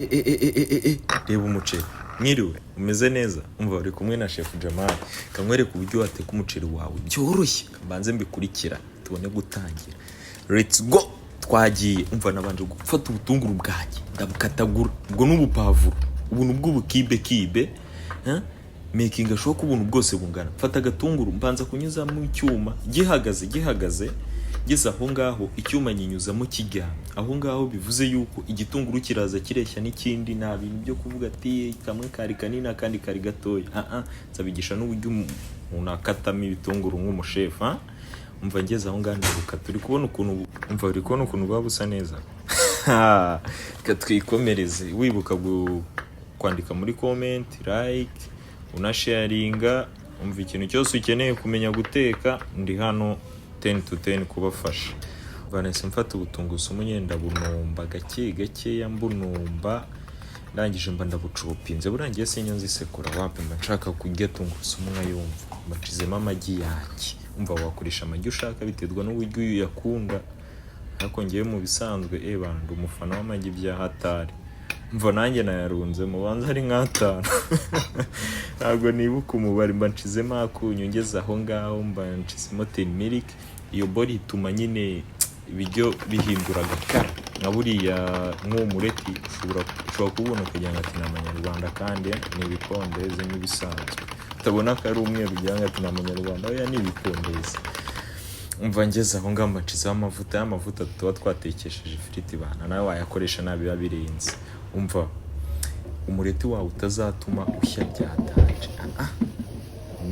E, reba umuceri. Mwiriwe, umeze neza? Umva, uri kumwe na Chef Jamal. Kamwereka uburyo wateka umuceri wawe byoroshye. Mbanze mbikurikira tubone gutangira. Let's go, twagiye. Umva, nabanje gufata ubutunguru bwanjye ndabukatagura, ubwo ni ubupavuro, ubuntu bw'ubukibe kibe, eh? Making sure ko ubuntu bwose bungana. Mfata agatunguru, mbanza kunyuzamo icyuma gihagaze, gihagaze. Ngeze aho ngaho, icyuma nyinyuzamo kiryamye aho ngaho, bivuze yuko igitunguru kiraza kireshya n'ikindi. Nta bintu byo kuvuga ati kamwe kari kanini akandi kari gatoya. Ah ah, nzabigisha n'uburyo umuntu akatamo ibitunguru nk'umushefu, ah? Umva, ngeze aho ngaho ndabukata. Uri kubona ukuntu, umva, uri kubona ukuntu buba busa neza. Reka twikomereze. Wibuka kwandika muri comment, like, unasharinga. Umva, ikintu cyose ukeneye kumenya guteka, ndi hano 10 to 10 kubafasha. Vanessa, mfata ubutungurusumu nyine ndabunomba gake gakeya, mbunomba. Ndangije mba ndabucopinze, burangiye sinyo nzisekura, wapi, mba nshaka kurya tungurusumu nkayumva. Mba nshizemo amagi yanjye. Umva, wakoresha amagi ushaka, biterwa n'uburyo uyakunda, ariko ngewe mu bisanzwe, bandi umufana w'amagi bya hatari. Umva, nanjye nayarunze mubanza ari nk'atanu, ntabwo nibuka umubare. Mba nshizemo akunyu. Ngeze aho ngaho mba nshizemo turmeric. Iyo bori ituma nyine ibiryo bihindura agakara. Nka buriya nk'uwo mureti ushobora kuwubona ukagira ngo ati ni amanyarwanda, kandi ni ibipondeze nk'ibisanzwe. Utabona ko ari umweru ugira ngo ati ni amanyarwanda, oya, ni ibipondeze. Umva, ngeze aho ngaho mbacizeho amavuta, y'amavuta tuba twatekesheje ifiriti bana, nawe wayakoresha, nabi biba birenze. Umva, umureti wawe utazatuma ushya byatanje, ah ah,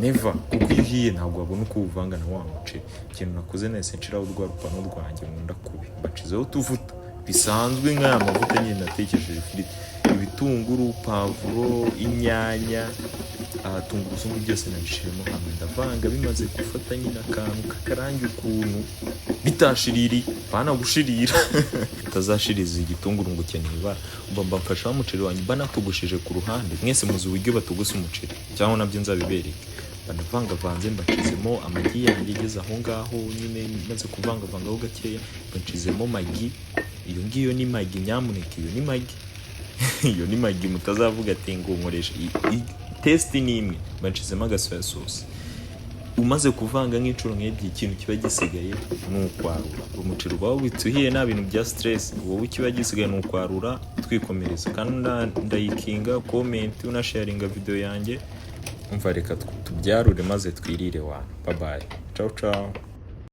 never, kuko iyo uhiye ntabwo wabona uko uwuvanga na wa muceri. Ikintu nakoze, nahise nshiraho rwa rupano rwanjye nkunda kubi, mbacizeho utuvuta bisanzwe nk'aya mavuta nyine natekesheje ifiriti, ibitunguru, pavuro, inyanya, tungurusumu, byose nabishiremo hamwe, ndavanga. Bimaze gufata nyine akantu k'akarangi ukuntu, bitashiriri bana gushirira, utazashiriza igitunguru ngo ukeneye ibara. Umva, mba mfashe wa muceri wanjye mba natogosheje ku ruhande. Mwese muzi uburyo batogosa umuceri, cyangwa nabyo nzabibereke. Mba ndavangavanze, mbacizemo amagi yanjye. Igeze aho ngaho nyine, maze kuvangavangaho gakeya, mbacizemo Maggi. Iyo ngiyo ni Maggi, nyamuneka, iyo ni Maggi, iyo ni Maggi. Mutazavuga ati ngo nkoresha taste ni imwe. Mbacizemo agasoya sauce. Umaze kuvanga nk'inshuro nk'ebyiri, ikintu kiba gisigaye ni ukwarura. Umuceri uba wawitse uhiye, nta bintu bya stress. Wowe ikiba gisigaye ni ukwarura, twikomereza. Kandi ndayikinga comment, unasharinga video yanjye. Umva, reka tubyarure maze twirire wana. Bye bye, ciao ciao.